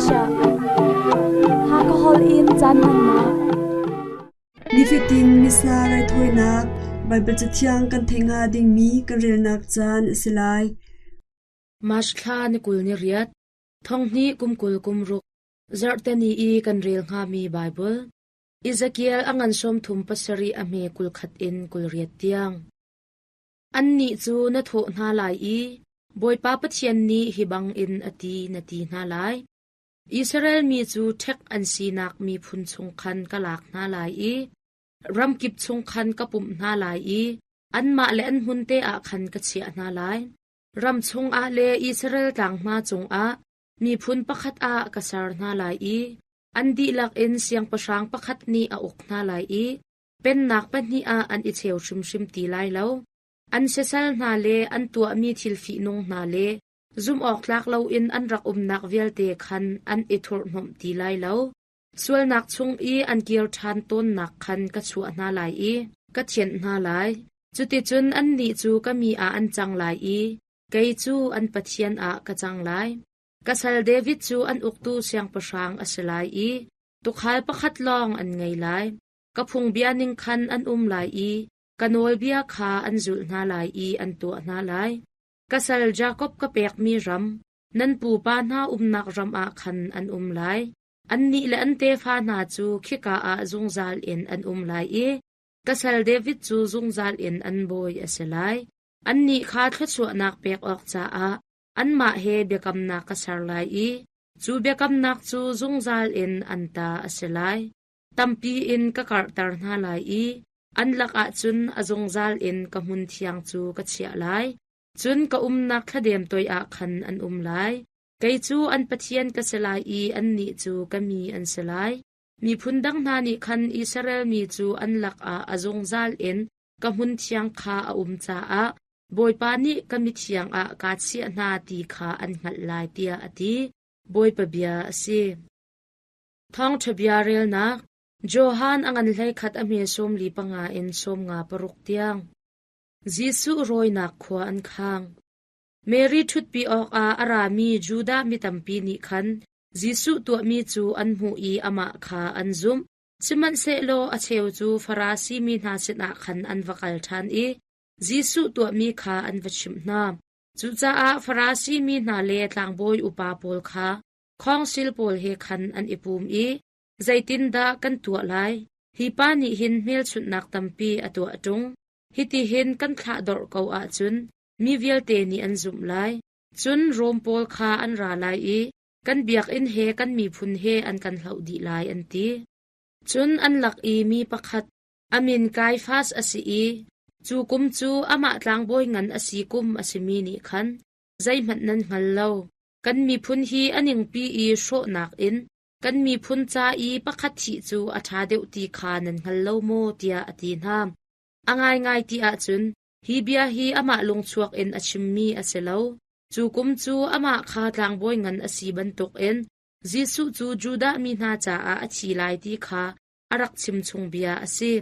Asia. Hakha holh in caan hmannak. Nifatin Missa raithawinak Baibal Cathiang kan theih hnga dingmi kan relnak caan a si lai. March thla ni 20 ni riat, thong hnih kum 20 kum ruk, zarhteni i kan rel hngami Baibal, Ezekiel a ngan 37 a hme 21 in 28 tiang. Annih cu na thawh hna lai i, Bawipa Pathian nih hi bangin a ti na ti hna lai. Israel mi cu ṭhek an sinak miphun chung khan ka lak hna lai i ramkip chung khan ka pumh hna lai i anmah le an hmunte ah khan ka chiah hna lai. Ram chungah le Israel tlang hna cungah miphun pakhat ah ka ser hna lai i an dihlak in siangpahrang pakhat nih a uk hna lai i Pennak pahnih ah an i cheu hrimhrim ti lai lo. An siasal hna le an tuahmi thil fihnung hna le zumhawktlak loin an rak umnak vialte khan an i thurhhnawmh ti lai lo. Sualnak chung i an kir ṭhan tawnnak khan ka chuah hna lai i ka thianh hna lai. Cuticun annih cu ka mi ah an cang lai i kei cu an Pathian ah ka cang lai. Ka sal David cu an uktu siangpahrang a si lai i tuukhal pakhat lawng an ngei lai. Ka phungbia ning khan an um lai i ka nawlbia kha an zulh hna lai i an tuah hna lai. Ka sal Jakob ka pekmi ram, nan pupa hna umnak ram ah khan an um lai. Annih le an tefa hna cu khika ah zungzal in an um lai i ka sal David cu zungzal in an bawi a si lai. Annih kha thluachuahnak pek awk caah anmah he biakamnak ka ser lai i cu biakamnak cu zungzal in an ta a si lai. Tampi in ka karhter hna lai i an lakah cun a zungzal in ka hmunthiang cu ka chiah lai. Cun ka umnak thladem toiah khan an um lai. Kei cu an Pathian ka si lai i annih cu ka mi an si lai. Miphun dang hna nih khan Israel mi cu an lakah a zungzal in ka hmunthiang kha a um caah Bawipa nih ka mithiang ah kaa chiah hna ti kha an hngalh lai, tiah a ti. Bawipa bia a si. Thawngṭha bia relnak Johan a ngan 11 a hme 45 in 56 tiang. Jesuh rawinak khua an khang. Mary ṭhutpi awkah a rami Judah mi tampi nih khan Jesuh tuahmi cu an hmuh i amah kha an zumh. Sihmanhsehlaw a cheu cu Farasi mi hna sinah khan an va kal ṭhan i Jesuh tuahmi kha an va chimh hna. Cucaah Farasi mi hna le tlangbawi upa pawl kha khawngsil pawl he khan an i pum i, Zeitindah kan tuah lai? Hi pa nih hin hmelchunhnak tampi a tuah ṭung. Hitihin kan thlahdorh ko ahcun mi vialte nih an zumh lai. Cun Rom pawl kha an ra lai i kan biakinn he kan miphun he an kan hloh dih lai, an ti. Cun an lak i mi pakhat, a min Kaifas a si i cu kum cu amah tlangbawi ngan a si kum a simi nih khan, zeihmanh nan hngal lo. Kan miphun hi a ningpi i hrawhnak in kan miphun ca i pakhat thih cu a ṭha deuh ti kha nan hngal lo maw tiah a ti hna. A ngaingai ti ahcun hi bia hi amah lungchuak in a chimmi a si lo. Cu kum cu amah kha tlangbawi ngan a si bantukin Jesuh cu Judah mi hna caah a thi lai ti kha a rak chimchung bia a si.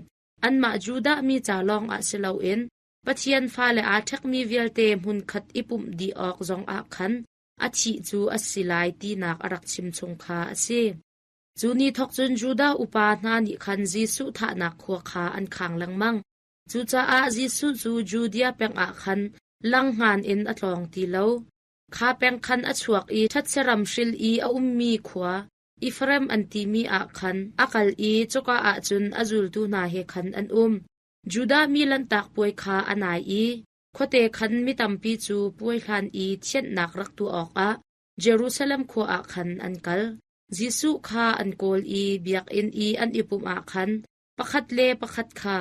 Anmah Judah mi ca lawngah si loin Pathian fale aa ṭhekmi vialte hmunkhat i pumh dih awk zongah khan a thih cu a si lai tinak a rak chimchung kha a si. Cu ni thawk cun Judah upa hna nih khan Jesuh thahnak khua kha an khang lengmang. Cucaah Jesuh cu Judea peng ah khan langhngan in a tlawng ti lo. Kha peng khan a chuak i ṭhatse ram hril i a ummi khua Efraim an timi ah khan a kal i cuka ah cun a zultu hna he khan an um. Judah mi Lanhtak Puai kha a nai i khuate khan mi tampi cu puai hlan i thianhnak rak tuah awkah Jerusalem khua ah khan an kal. Jesuh kha an kawl i biakinn i an i pumh ah khan pakhat le pakhat kha,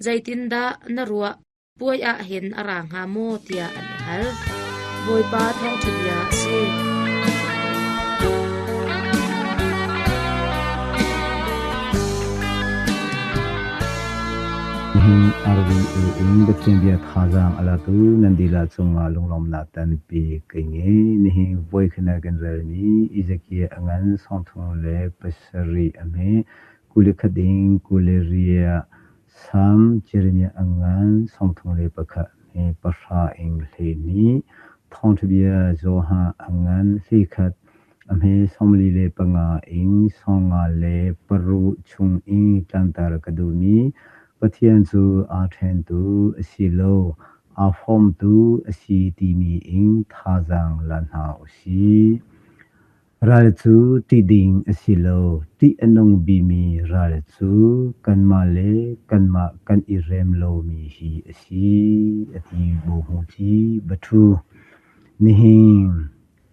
Zeitindah na ruah? Puai ah hin a ra hnga maw? tiah an i hal. Bawipa thawngṭha bia a si. Nihin RVA in Pathian bia thazaang a latu nan dihlak cungah lunglawmhnak tampi ka ngei. Nihin voikhat kan relmi Ezekiel a ngan 37 a hme 21 in 28 Salm Jeremiah a ngan 31 he 10 in 12. Thawngṭha bia Johan a ngan 11. A hme 45 in 56 chung in tlanter ka duhmi Pathian cu aa ṭhentu a si lo, aa fawmtu a si timi in thazaang la hna u sih. Ral cu ṭih ding a si lo. Ṭih a nung bikmi ral cu kanmah le kanmah kan i rem lomi hi a si, a ti Bohmuci Bathu. Nihin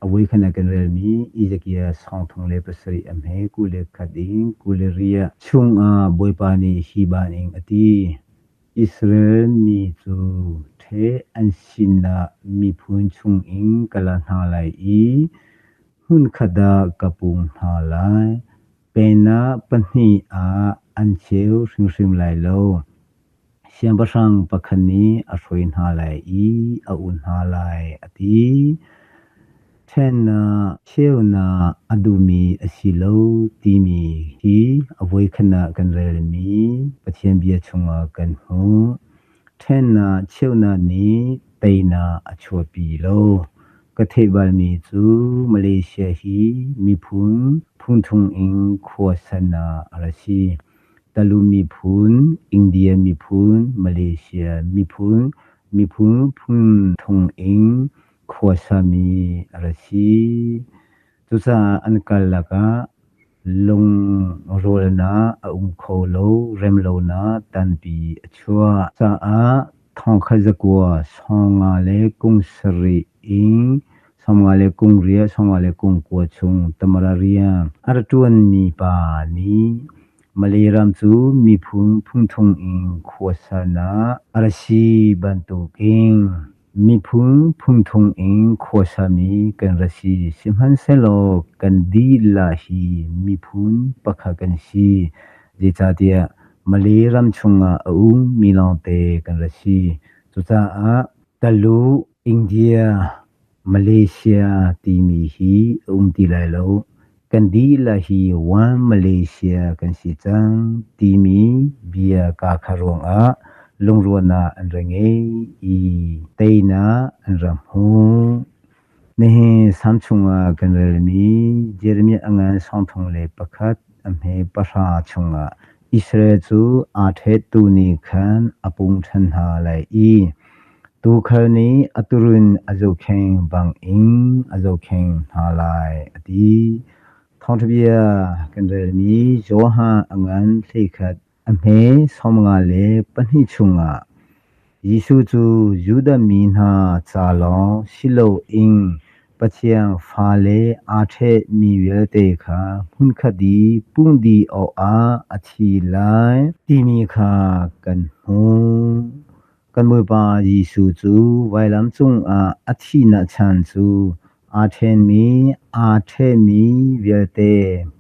a voikhat ah kan relmi Ezekiel 37 a hme 21 in 28 chungah Bawipa nih hi bangin a ti. Israel mi cu ṭheh an sinak miphun chungin ka la hna lai i hmunkhat ah ka pum hna lai. Pennak pahnih ah an cheu hrimhrim lai lo. Siangpahrang pakhat nih a hruai hna lai i a uk hna lai, a ti. Ṭhennak cheunak a duhmi a si lo timi hi a voikhatnak kan relmi Pathian bia chungah kan hmuh. Ṭhennak cheunak nih teinak a chuahpi lo. Ka theih balmi cu Malaysia hi miphun phungthung in khua sannak a ra si. Taluk miphun, India miphun, Malaysia miphun, miphun phungthung in khuasami a ra si. Cucaah an karlak ah lungrualnak a um kho lo, remlonak tampi a chuah caah 1957 in 58, 59 chung Tamara rian a ra ṭuanmi pa nih Malay ram cu miphun phungthung in khuasanak a ra si bantukin Miphun phungthung in khuasami kan ra si. Sihmanhsehlaw kan dihlak hi miphun pakhat kan si. Zeicahtiah Malay ram chungah a ummi lawngte kan ra si. Cucaah Taluk, India, Malaysia timi hi a um ti lai lo. Kan dihlak hi One Malaysia kan si cang timi bia kaa kha ruangah lungrualnak an ra ngei i teinak an ra hmu. Nihin Salm chungah kan relmi Jeremiah a ngan 31 a hme 10 chungah Israel cu aa ṭhettu nih khan a pung ṭhan hna lai i tuukhal nih a tuurun a zohkhenh bangin a zohkhenh hna lai, a ti. Thawngṭha bia kan relmi Johan a ngan 11 a hme 52 chungah Jesuh cu Judah mi hna ca lawng si loin Pathian fale aa ṭhehmi vialte kha hmunkhat i pumh dih awkah a thi lai timi kha kan hmuh. Kan Bawipa Jesuh cu vailam cungah a thihnak chan cu aa ṭhenmi aa ṭhehmi vialte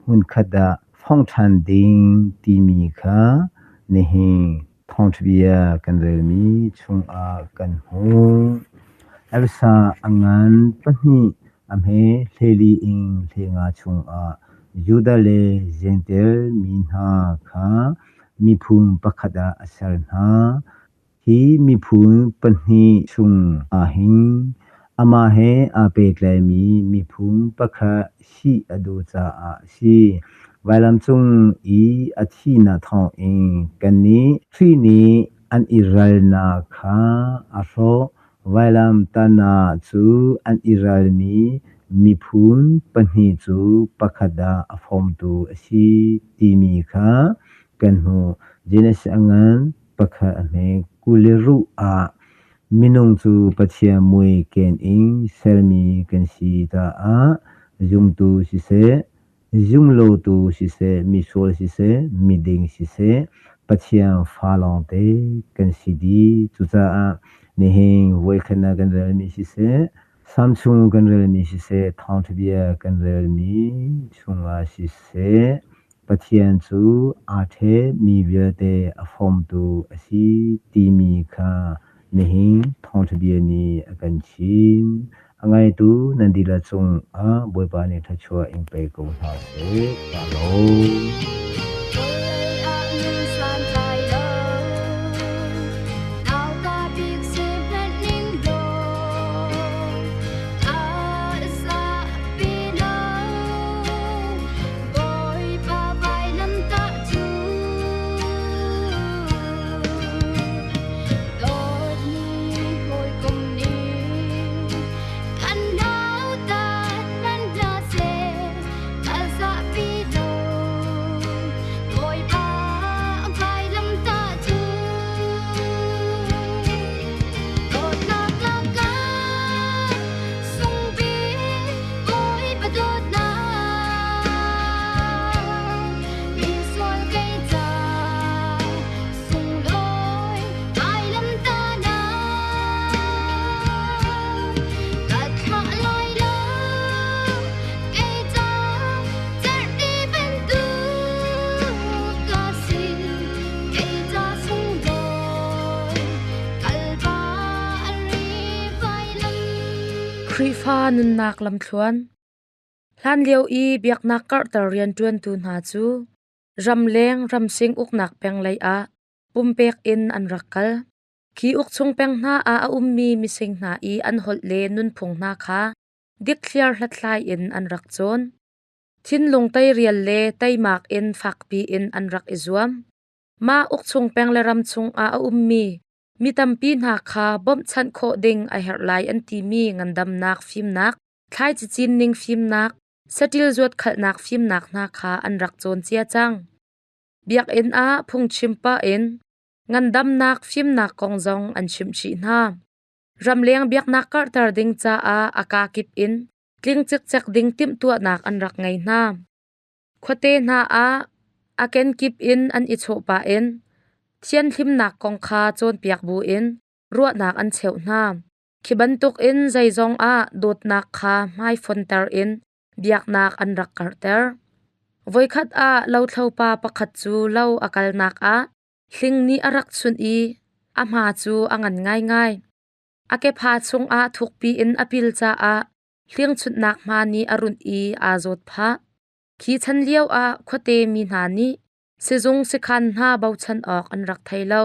hmunkhat ah fongh ṭhan ding timi kha nihin Thawngṭha bia kan relmi chungah kan hmuh. Elsa a ngan pahnih a hme 14 in 15 chungah Judah le Jentail mi hna kha miphun pakhat ah a ser hna. Hi miphun pahnih chung ahhin amah he aa pehtlaimi miphun pakhat si a duh caah a si. Vailam cung i a thihnak thawngin kannih Khrih nih an i ralnak kha a hrawh. Vailam tahnak cu an i ralmi miphun pahnih cu pakhat ah a fawmtu a si timi kha kan hmuh. Genesis a ngan pakhat a hme 26 ah Minung cu Pathian mui ken in sermi kan si caah zumtu siseh, zumlotu siseh, misual siseh, miding siseh, Pathian fa lawngte kan si dih. Cucaah nihin voikhat ah kan relmi siseh, Salm chung kan relmi siseh, Thawngṭha bia kan relmi chungah siseh, Pathian cu aa ṭhehmi vialte a fawmtu a si timi kha nihin thawngṭha bia nih a kan chim. A ngaitu nan dihlak cungah Bawipa nih thluachuah in pe ko hna seh. Kaa lawm. Khrihfa nunnak lamthluan. Hlanlio i biaknak karhter rianṭuantu hna cu ramleng ramsing uknak peng lei ah pumpek in an rak kal. Khi ukchung peng hna ah a ummi mising hna i an holh le nunphung hna kha dikthliar hlathlai in an rak cawn. Thinlung teirial le teimak in fakpi in an rak i zuam. Mah ukchung peng le ram chungah a ummi mi tampi hna kha bawmhchanh khawh ding a herh lai an timi ngandamnak fimnak, thlaici cinning fimnak, saṭil zuatkhalhnak fimnak hna kha an rak cawn cia cang. Biakinn ah phungchim pah in ngandamnak fimnak kong zong an chimh chih hna. Ramleng biaknak karhter ding caah a kakip in tling cikcek ding timhtuahnak an rak ngei hna. Khuate hna ah a kenkip in an i chawh pah in thianhlimnak kong kha cawnpiak buin ruahnak an cheuh hna. Khi bantukin zeizong ah dawtnak kha hmaifonter in biaknak an rak karhter. Voikhat ah lothlopa pakhat cu lo a kalnak ah hling nih a rak chunh i a hma cu a ngan ngaingai. A kepha chungah thukpi in a pil caah hling-chunhnak hma nih a runh i aa zawt phah. Khi chan lioah khuate mi hna nih sizung sikhan hna bochan awk an rak thei lo.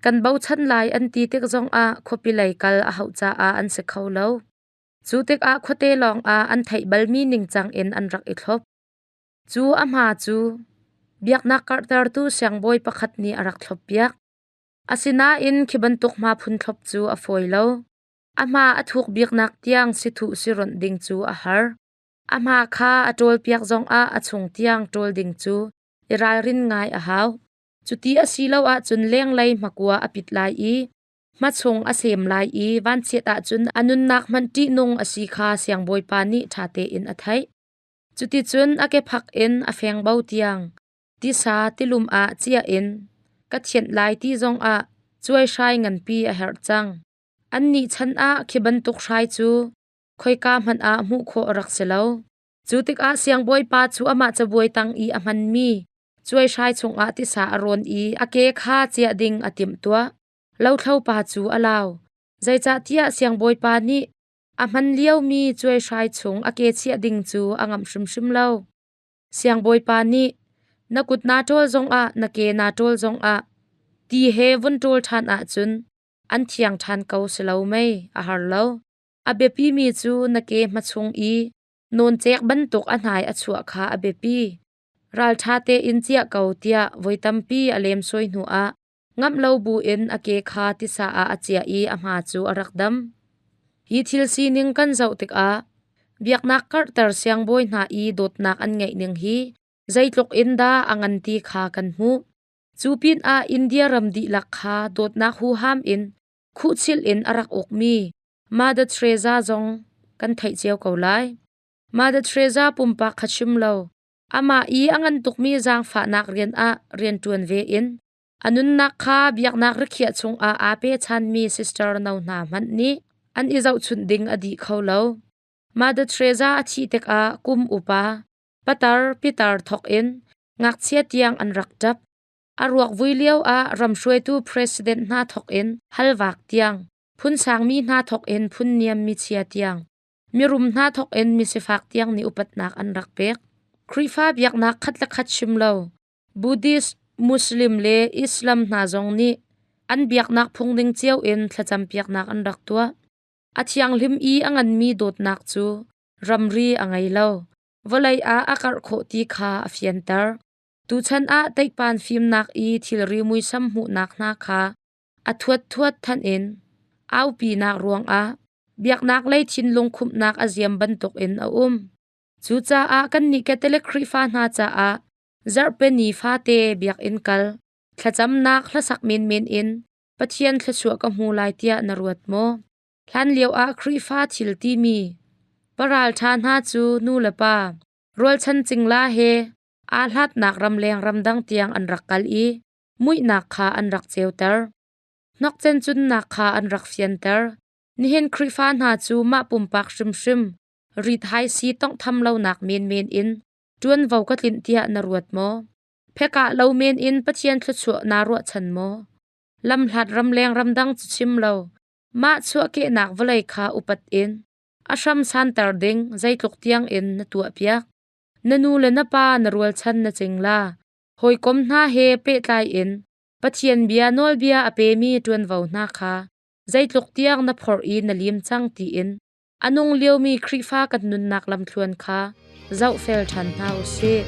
Kan bochan lai an ti tik zongah khuapi lei kal a hauh caah an si kho lo. Cu tikah khuate lawngah an theih balmi ningcang in an rak i thlop. Cu a hma cu biaknak karhtertu siangbawi pakhat nih a rak thloppiak. Asinain khi bantuk hma phun thlop cu a fawi lo. A hma a thuk biknak tiang sithuh sironh ding cu a har. A hma kha a ṭawlpiak zongah a chung tiang ṭawl ding cu i ralrin ngai a hau. Cuti a si lo ahcun lenglei hmakua a pit lai i hmachung a sem lai i vanchiat ahcun a nunnak hmanh ṭihnung a si kha siangbawipa nih ṭha tein a theih. Cuticun a kephak in a fengbo tiang tisa tilum ah cia in ka thianh lai ti zongah cuaihrai nganpi a herh cang. Annih chan ah khi bantuk hrai cu khoika hmanh ah hmuh khawh a rak si lo. Cu tikah siangbawipa cu amah cabuai tang i a hmanmi cuaihrai chungah tisa a rawn i a ke kha ciah ding a timhtuah. Lothlopa cu a lau. Zeicahtiah siangbawipa nih a hman liomi cuaihrai chung a ke chiah ding cu a ngamh hrimhrim lo. Siangbawipa nih, Na kut naa ṭawl zongah na ke naa ṭawl zongah ti he vun ṭawl ṭhan ahcun an thiang ṭhan ko si lo mei? A har lo. A biapimi cu na ke hmachung i nawncek bantuk a hnai a chuah kha a biapi. Ralṭha tein ciah ko tiah voi tampi a lemsawi hnuah ngamh lo buin a ke kha tisa ah a ciah i a hma cu a rak dam. Hi thil sining kan zoh tikah biaknak karhter siangbawi hna i dawtnak an ngeih ning hi zeitluk in dah a ngan ti kha kan hmuh. Cu pinah India ram dihlak kha dawtnak huham in khuhchilh in a rak ukmi Mother Teresa zong kan theih cio ko lai. Mother Teresa pumpak kha chim lo, amah i a ngan tukmi zaangfahnak rian ah rianṭuan ve in a nunnak kha biaknak rikhiah chungah aa pechanmi sister no hna hmanh nih an i zohchunh ding a dih kho lo. Mother Teresa a thih tikah kum upa, patar pitar thawk in ngakchia tiang an rak ṭap. A ruak vui lio ah ramhruaitu president hna thawk in halvak tiang, phun sangmi hna thawk in phun niam michia tiang, mirum hna thawk in misifak tiang nih upatnak an rak pek. Khrihfa biaknak khat le khat chim lo, Buddhist, Muslim le Islam hna zong nih an biaknak phung ding cio in thlacam piaknak an rak tuah. A thianghlim i a nganmi dawtnak cu ramri a ngei lo. Vawlei ah a karh khawh ti kha a fianter. Tuchan ah teikpan fimnak i thilri muisam hmuhnak hna kha a thuatthuat than in aupinak ruangah biaknak lei thinlung khumhnak a ziam bantukin a um. Cucaah kannih Catholic Khrihfa hna caah zarhpini fate biakinn kal, thlacamnak hlasak menmen in Pathian thluachuah ka hmu lai tiah na ruat maw? Hlanlio ah Khrihfa thil timi paralṭha hna cu nu le pa, rualchan cingla he aa hlatnak ramleng ramdang tiang an rak kal i muihnak kha an rak ceuter. Hnokcen cunnak kha an rak fianter. Nihin Khrihfa hna cu mah pumpak hrimhrim rit-hai si tawnghtham lonak menmen in ṭuanvo ka tlinh tiah na ruat maw? Phekah lo men in Pathian thluachuah naa ruahchan maw? Lamhlat ramleng ramdang cu chim lo, mah chuahkehnak vawlei kha upat in. A hram santer ding zeitluk tiang in na tuahpiak. Na nu le na pa na rualchan na cingla. Hawikom hna he pehtlai in Pathian bia nawlbia a pemi ṭuanvo hna kha zeitluk tiang na phorh i na lim cang tiin a nung liomi Khrihfa kan nunnak lamthluan kha zohfel ṭhan hna u sih.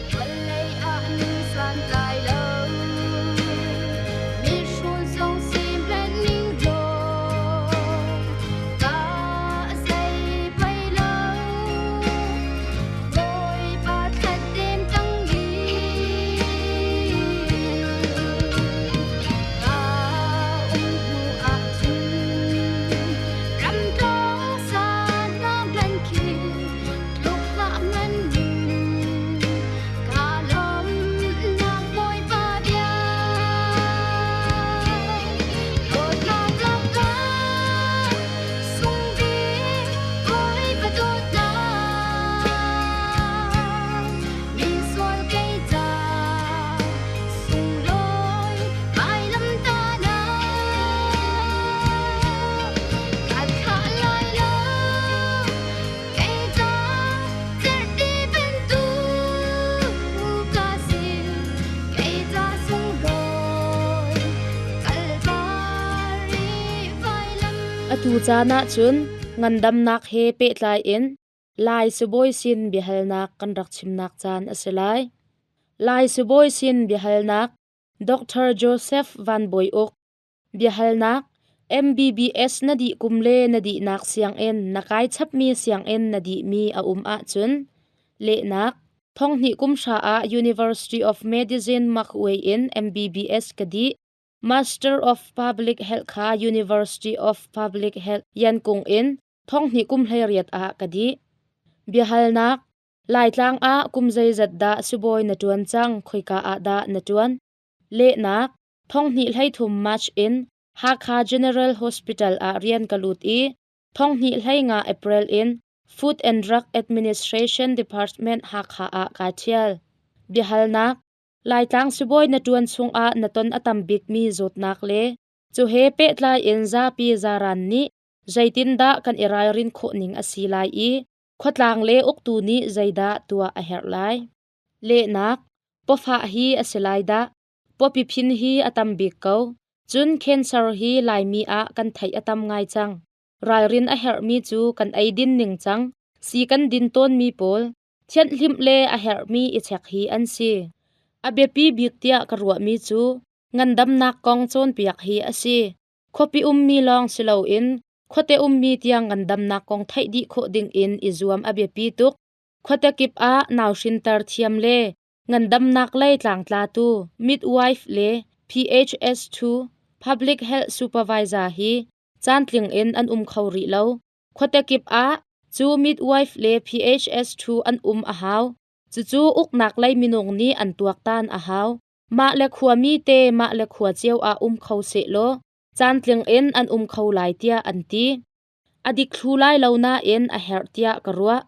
Atu caan ah cun ngandamnak he pehtlai in Lai sibawi sin biahalnak kan rak chimnak caan a si lai. Lai sibawi sin biahalnak Dr. Joseph Van Bawi Uk Biahalnak MBBS na dih kum le na dihnak sianginn na kai chapmi sianginn na dihmi a um ahcun lehnak Thonghnih kum hra ah University of Medicine Magway in MBBS ka dih. Master of Public Health kha University of Public Health Yankung in thonghnih kum 18 ah ka dih. Biahalnak Laitlang ah kum zeizat dah sibawi na ṭuan cang, khoika ah dah na ṭuan? Lehnak Thonghnih 13 March in Hakha General Hospital ah rian ka lut i thonghnih 15 April in Food and Drug Administration Department Hakha ah kaa ṭhial. Biahalnak Laitlang sibawi na ṭuan chungah na ton a tam bikmi zawtnak le cu he pehtlai in zapi zaran nih zeitindah kan i ralrin khawh ning a si lai i khuatlang le uktu nih zeidah tuah a herh lai? Lehnak Pawfah hi a si lai dah. Pawpi phin hi a tam bik ko. Cun cancer hi Laimi ah kan theih a tam ngai cang. Ralrin a herhmi cu kan eidin ning cang, si kan din tawnmi pawl, thianhhlimh le a herhmi i check hi an si. A biapi bik tiah ka ruahmi cu ngandamnak kong cawnpiak hi a si. Khuapi ummi lawng si loin khuate ummi tiang ngandamnak kong theih dih khawh dingin i zuam a biapi tuk. Khuate kip ah nauhrinter thiam le ngandamnak lei tlangtlatu midwife le PHS2 Public Health Supervisor hi caantling in an um kho rih lo. Khuate kip ah cu midwife le PHS2 an um a hau. Cucu uknak lei minung nih an tuaktan a hau. Mah le khuami te mah le khua cio ah um kho sehlaw caantling in an um kho lai tiah an ti. A dik thlu lai lo nain a herh tiah ka ruah.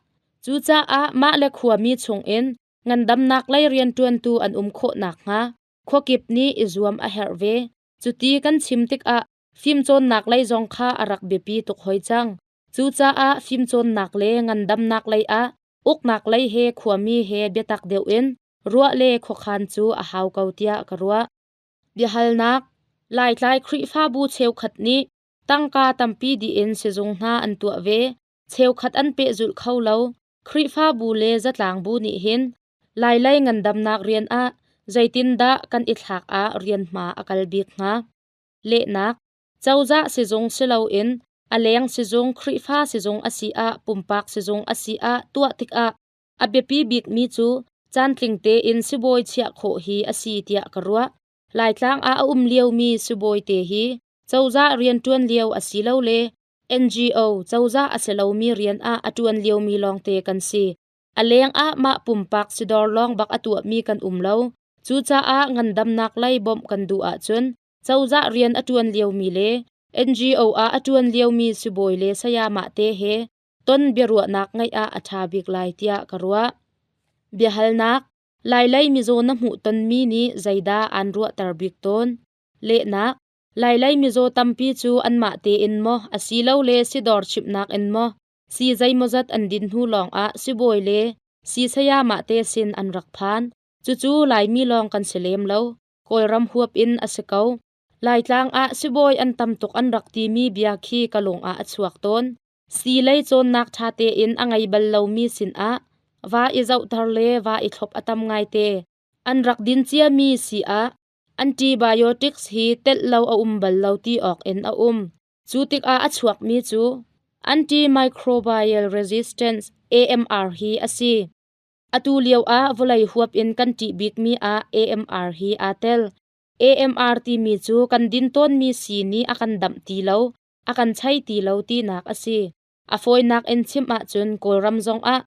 Cucaah mah le khuami chungin ngandamnak lei rianṭuantu an um khawh nakhnga khuakip nih i zuam a herh ve. Cuti kan chim tikah fimcawnnak lei zong kha a rak biapi tuk hoi cang. Cucaah fimcawnnak le ngandamnak lei ah uknak lei he khuami he biatak deuh in ruah le khuakhan cu a hau ko tiah ka ruah. Biahalnak Laitlai Khrihfabu cheukhat nih tangka tampi dih in sizung hna an tuah ve. Cheukhat an pehzulh kho lo. Khrihfabu le zatlangbu nih hin Lailei ngandamnak rian ah zeitindah kan i thlak ah rianhma a kal bik hnga? Lehnak Cozah sizung si loin a leng sizung Khrihfa sizung a si ah pumpak sizung a si ah tuah tikah a biapi bikmi cu caantling tein sibawi chiah khawh hi a si tiah ka ruah. Laitlang ah a um liomi sibawi te hi cozah rianṭuan lio asilole NGO cozah a si lomi rian ah a ṭuan liomi lawngte kan si. A leng ah mah pumpak sidawr lawng bak a tuahmi kan um lo. Cucaah ngandamnak lei bawmh kan duh ahcun cozah rian a ṭuan liomi le NGO ah a ṭuan liomi sibawi le sayamah te he ton biaruahnak ngeih ah a ṭha bik lai tiah ka ruah. Biahalnak Lailei mizaw na hmuhtonmi nih zeidah aan ruahter bik tawn? Lehnak Lailei mizaw tampi cu anmah tein maw asilole sidawr chimhnak in maw? Si zeimawzat an din hnu lawng ah sibawi le si sayamah te sin an rak phan. Cucu Laimi lawng kan si lem lo. Kawlram huap in a si ko. Laitlang ah sibawi an tam tuk an rak timi bia khi ka lung ah a chuak tawn. Si lei cawnnak ṭha tein a ngei bal lomi sinah va i zohter le va i thlop a tam ngaite. An rak din ciami si ah antibiotics hi telh lo a um bal lo ti awk in a um. Cu tikah a chuakmi cu antimicrobial resistance AMR hi a si. Atu lio ah vawlei huap in kan ṭih bikmi ah AMR hi aa tel. AMR timi cu kan din tawnmi sii nih a kan damh ti lo, a kan chei ti lo tinak a si. A fawinak in chim ahcun Kawlram zongah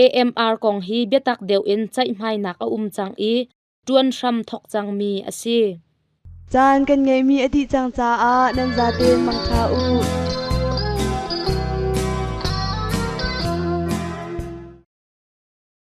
AMR kong hi biatak deuh in ceihmainak a um cang i ṭuan hram thok cangmi a si. Caan kan ngeihmi a dih cang caah nan zaten mangṭha u.